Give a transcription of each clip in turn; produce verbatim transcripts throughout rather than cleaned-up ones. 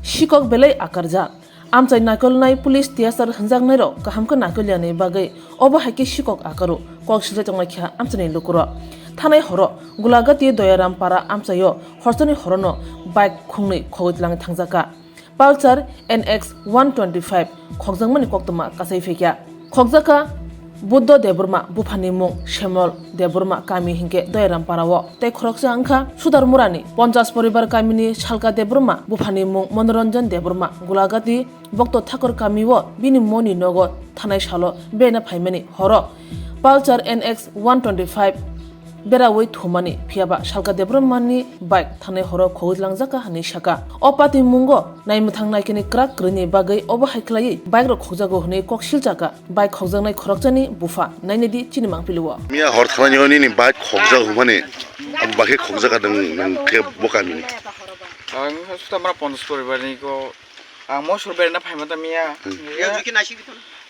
Sikok belai akarjak. Amchai naikolnai police T S R hwnjaknairok kaham khe naikoliani bagwi obo hai khe sikok akaro kok siljak tongnai kha amchaini lukurok. Thanai horo Gulagati Doyaram Para amchaio horsani horono bike khungnwi khogwi tlang thangjak kha. Pulsar N X one twenty-five khokjakmani koktwma kasai phaikha. Khokjakha Buddho Debbarma, buphani mung Shemol Debbarma, kami hinkhe Doyaram Parao, tei khoroksa wngkha Sudarmurani ponchas poribar kamini Salka Debbarma, buphani mung Monoranjan Debbarma, Gulagati Bokto Thakur kamio bini moni nogo thanai salo bena phaimani horo Pulsar N X one twenty-five beraui thumani, phiyaba Salka Debbarmani bike thanai horo khogwi langjakha hwnwi sakha. O patimungo naimwthang naikeni kwrak kwrwini bagwi obo hai khlaiwi bike rok khokjago hwnwi kok siljakha. Bike khokjaknai khoroksani bupha nainidi chini mangpilio. Miya hor thanai nini bike khokjak hwnmani, abo bakhe khokjak nwng, nwng khe bo kamini. Ang sutamra ponchas poribarni ko Ang mosor berna phaima ta miya. Hmm. Hinkhe,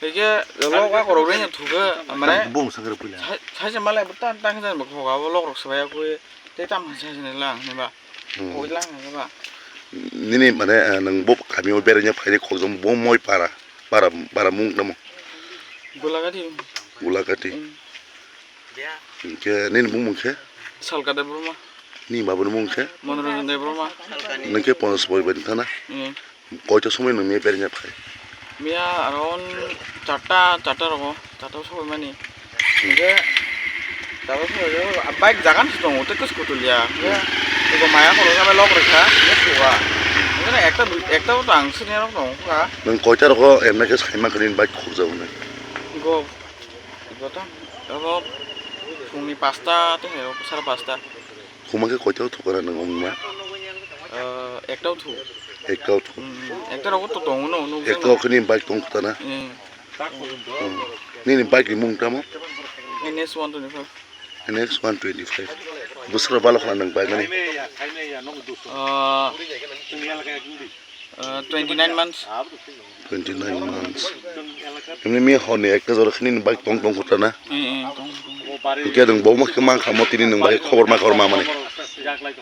hinkhe lok a korok rwino thugo, mane, bung sakre puila. Sai, sai se malai bo tan tan jan bo khoga bo lok rok swbai akui tei tam sai se lang hinba. Hmm. Khogwi lang hinba. Nini mane, ah, nwng bo kami o berainya phaini khokjang bo moi para, para, para mung tamo? Gulagati. Gulagati. Hmm. Hinkhe nini bumung khe? Salka Debbarma. Nini babuni mung khe? Monoranjan Debbarma. Nwng khe ponchas poribarni thana? Hmm. Koita somoi nwng miya berainya phai? Miya around charta, charta rogo, charta o sobaimani. Hmm. Hinkhe, charta o sobai, bike jagan se tongo, tei kwswk kutulya. Hinkhe, eko maya khoro khe lok rwkha, hinkhe suga. Hinkhe ekta, ekta o tang senior rok tongo kha. Nwng koita rogo emna khe saima khe nini bike khukjak hwnwi? Eko Eko ta, abo phungni pasta tei hai, sara pasta. Khuma khe koita o thukana nwng wngma? Ah, ekta o thu. Ekta o thu. Mm, ekta rogo to tongo no, nukjakno. Ekta o khini bike tong khutana? Mm. Hmm. Nini bike ni mung tamo? N S one twenty-five. N S one twenty-five. Bwswk rok balo khna nwng bike mani? Ah, Uh, twenty-nine months. Twenty-nine months. Emni mi horni ekta jora khini bike tong tong khutana. Eh, eh, tong, tong. Hingke nwng bo ma khe mang kha mo tini nwng bai khobor ma khobor ma mani.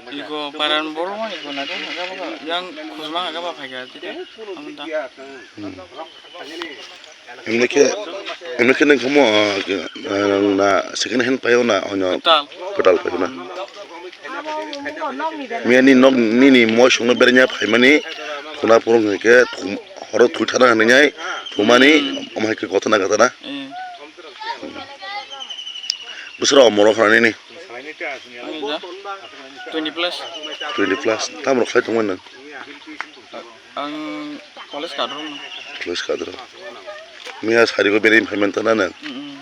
Iko paran boro ma iko na tong haga ba yang khuzma haga ba phai ga tite. Amda. Hmm. Emni khe, emni khe nung khumo, ah, ah, na second hand paio na onyo kwtal. Kwtal paio na. Miya ni nok nini moi songno berenya phaimani khuna purung hai khe thum-, horo thwi thana hinwi thumani omo hai khe kothona kathana. Mm. Bwswra omoro khana nini? Ani da? Twenty plus. Twenty plus. Tamo rok khlai tongmani nung? Ang college kadro. College kadro. Miya sari ko beri phaimani tana nung? Mm, mm.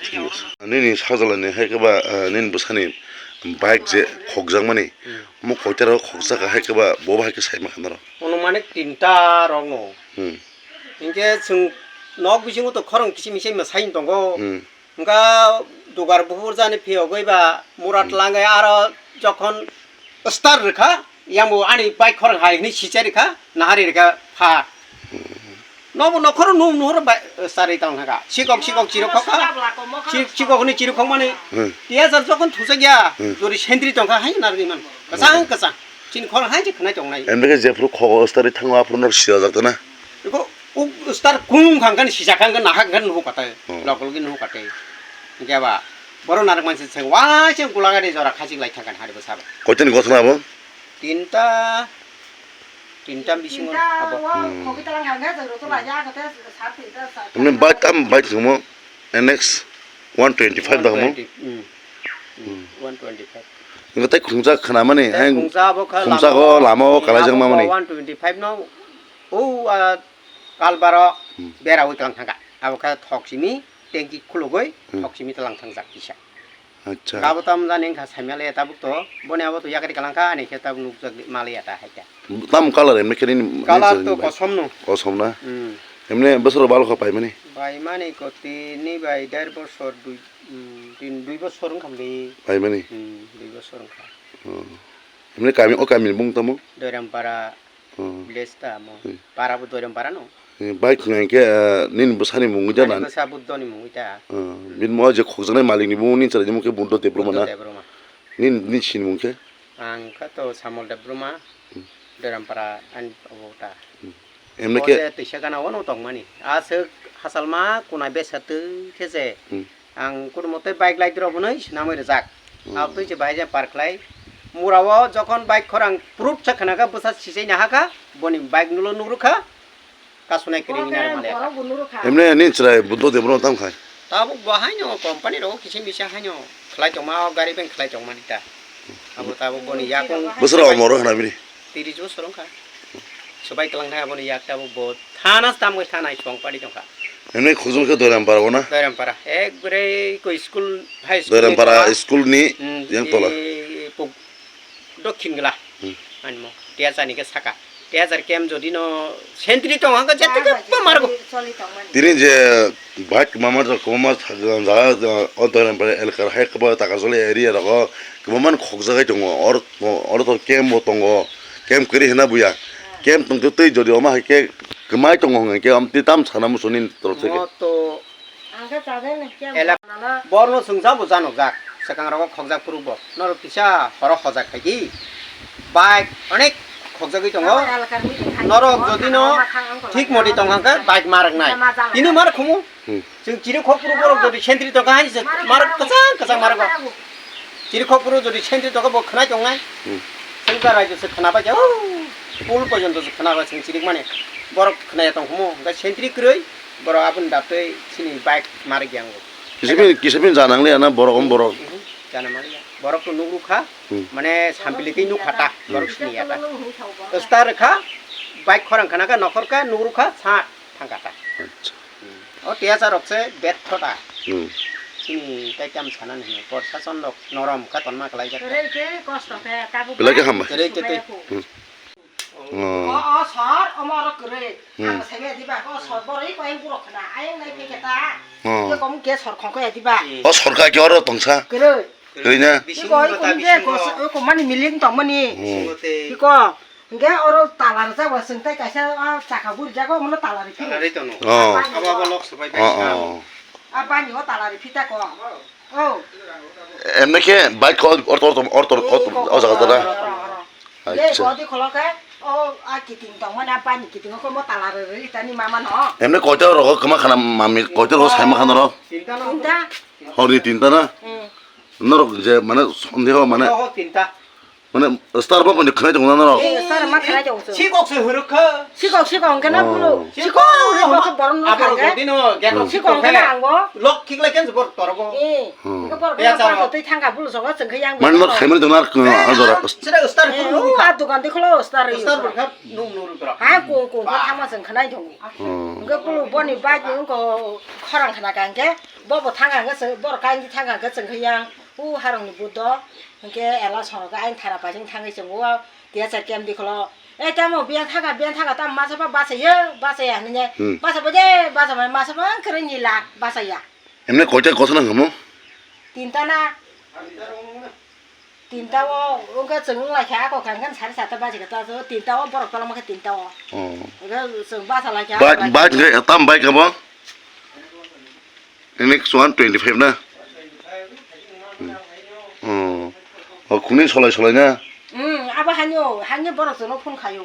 Thik ase. Nini sajla ni hai khe ba, ah, nini bwsani bike je khokjakmani, omo koita rok khokjak hai khe ba bo bai khe sai ma kha norok? Onumanik tinta rok no. Hmm. Hinkhe chwng nok bisingo to khorang kiching mising ma sai tongo. Hmm. Hwnkha dugar buphur jani phiyogwi ba mura Hmm. tlangwi aro jokhon start rwkha, yangbo ani bike khorang hai hwnwi sicha rwkha, nahari rwkha pha. Hmm. Nobo nokhoro nung nuhoro bai, eh, starwi tong thangkha. Sikok sikok chirok khokha. Chik-, sikok hwnwi chirok khokmani. Hmm. Tiyasa jokhon thujakya, Hmm. jori sentry tongkha hai narwgwi man. Kwchang Hmm. kwchang. Chini khorang hai je khwnai tongnai. Emre khe jephru khogo starwi thango aphuru nok siyajak tana. Eko uk star kung khang kan sijak khang kan nahak kan nuhu katai. Hmm. Lok logi nuhu katai. Hingke ba, boro narwk mansi seng wa seng kulagani jora khachik lai thangkha hari bwsabo. Koitani gotna abo? Tinta, tinta bisingo abo. Hmm. Hwnwi bike tam bike thwngmo N X one twenty five da hwnmo? One twenty, hmm. Hmm. One twenty five. Hwnwi tei khungsa khwnamani, tei ang khungsa abo kha khungsa lama go o, lama o kalaijak mamani. One twenty five no, o, ah, kalbaro Hmm. bera wi tlang thangkha. Abo kha thok simi, tengki khulugwi, Hmm. thok simi tlang thangjak kisa. Acha. Abo tam jani wngkha saimaliya tabuk to, boni abo to yakri kalang kha, ani khe tabuk nukjak maliya ta hai ta. Tam colour emne khe nini, Colour nini to bai? Kosom no. Kosom na? Hmm. Emne bosoro balo kha paimani? Paimani ko tini bai der bosor dui, hmm, tin dui bosor wngkha mli. Paimani? Hmm, dui bosor wngkha. Hmm. Emne kami, o kami ni bung tamo? Doirampara. Hmm. Village ta amo. Hmm. Para bo Doiram para no. Hmm, bike khwnai khe, ah, nini bwsani mungwi da na? Ani bwsa Buddho ni mungwi ta. Hmm, bini mo je khokjaknai malik ni bumung ni chwrai ni mung khe Buddho Debbarma na? Buddho Debbarma. Nini, nini sini mung khe? Ang kha to Samol Debbarma, Hmm. Doirampara ani obo ta. Hmm. Emne O khe je twisa gana o no tongmani. Aswk hasalma kunai besa twi khe je. Hmm. Ang kunumote bike lai rok hwnwi swnamwi rwjak. Hmm. Abtwi se bahai je par khlai. Mura o jokhon bike khorang prut sa khna kha bwsa sisai na ha kha, boni bike nulo nuk rw kha. Kasunai kwrwi nini aro maliya kha. Emne ani chwrai Buddho Debbarma tamo khai. Tabuk bo haino company rogo kisa misa haino khlai tongma, o gari bai khlai tongmani ta. Abo tabuk boni yakung Bwswra omor wngkha na bini? Tiris bosor wngkha. Swbai kwlang thai aboni yak tabuk bo thana se tamgwi thanai song pari tongkha. Emne khujum khe Doirampara o na? Doirampara. Ekbare ko school, high school ni Doirampara tola. School ni Hmm, yang tola. I puk-, Dokhin gla. Hmm. Anmo. Tiyachar ni khe saka. Tiyachar camp jodi no sentry tong hangka jete khe pa margo. Tini je bike kwbangma rok kwbangma jaga, o Doirampara elaka hai kwbangma Takasoli area rogo kwbangma khokjagwi tongo. Or, oro to camp bo tongo. Camp kwrwi hwnna buya. Camp tongtwi twi jodi omo hai khe kwmai tongo hwnka khe, am twi tam sana muchuni torof se khe. Mo to Ang khe chajak nai khe Ela- nalo. Borno sungsa bo janokjak, swkang rogo khokjak phuru bo. Norok kisa horo hojak khai di. Bike onek khokjagwi tongo. Abo elakar meeting khai Norok tongo, jodi no thangma thang wngkha thik modi tong hangkha, bike marak nai. Tini marak khumu. Hmm. Chwng chiri khok phuru borok jodi sentry tong kha, hai se marak kwchang kwchang marak. Chiri khok phuru jodi sentry tong kha, bo khwnai tong nai. Hmm. Chwng ta raijyo se khna bai kha, oh, pul porjonto se khna bai chwng chirik mani. Borok khna ya tong khumu, hwnkhe sentry kwrwi. Borok aboni daptwi chini bike marik yango. Kisipin, kisipin janang liya na borok om borok. Mhm, jana maliya. Borok to nukru kha, Hmm. mane sampili tei nukha ta, Hmm. borok sini ya ta. Star kha, bike khorang khana kha, nokhor kha, nukru kha, sa thangkha ta. Acha. Hmm. O tiyasa rok se betho ta. Hmm. Chini tai tam sana nini, prosason rok norom kha tonma kalaijak ta. Kwrwi khe kosto khe, tabuk Belai khe ba hambai. Kwrwi khe tei. Hmm. Oh. O, o, sor, omo oro kwrwi. Hmm. Ang saimaya diba, o sor, borok i koyang borok khna, ayang nai phai khe ta. Oh. Khe kom khe sor khong khe diba. O sor kha khe oro tongsa. Kwrwi. Kwrwi na? Iko, iko, hwnkhe ko, ko mani miling tongmani. Hmm. Iko, hwnkhe oro tala rwjak ba, chwng tai kaisa, ah, chaka buri jago, omono tala rwi phiro. Tala rwi tono. Oh. Abo, abo lok sobai bai. Oh, oh. Ah, bani o tala rwi phita ko. Oh. Emne khe bike ko orto, orto, orto, orto, o jaga tara. Oro, oro, oro. Acha. Le, bodi kholo khe, o, a kiting tong mane, a pani kiting ko mo tala re re, tani mama no. Emne koita rogo kama khana mami, koita rogo saima khana ro. Tinta. Tinta. Hori tinta na? Hmm. Norok je mane sondeho mane. Oho, tinta. Mane star bo mane khnai tong na norok. Eh, star ma khnai tong so. Sikok se huruk kha. Sikok, sikok, hwnkhe na Oh. bulu. Sikok, huruk kha borom no Abo khangkhe. Dino, gate Hmm. Sikok hwnkhe na ang bo. Lok kiklai khe bor torogo. Eh, Hmm. hwnkhe bor Ya, boro charo. Twi thangkha bulu sogo chwngkhe yang Mane bolo. Lok khaimani tong na a jora. Sira star Eh, khulu o, kha. A dukan de kholo star ri. Star bor kha nung nuru kra. Ha, kung, kung, kha thangma chwng khnai thong. Hmm. Hwnkhe bulu boni bike ni wngko khorang khna kha hwnkhe, bo bo thangkha hwnkhe chwng, bor kainwi thangkha hwnkhe chwngkhe yang, u harong ni budo, hwnkhe ela sorogo ain thara paising thangwi chwng o, tiya cha kem di kholo. E tamo biyan thangkha, biyan thangkha, tamo masa ba basa ye, basa ya hinwi. Hmm. Basa ba je, basa ba, masa ba kwrwi ni la, basa ya. Emne koita kosa nang hamo? Tinta na. Tinta o, wngkha chwng wng lai kha, ako kha, wngkha sari sata baji kha, ta so tinta o, borok tolong kha tinta o. Oh. Wngkha chwng basa lai kha, Bike, lai kha. Bike ngai, tam bike abo? N X one twenty-five na? Hmm. Oh. Oh, khuni solai solai na? Hmm, abo hani o, hani borok chwngno phone khayo.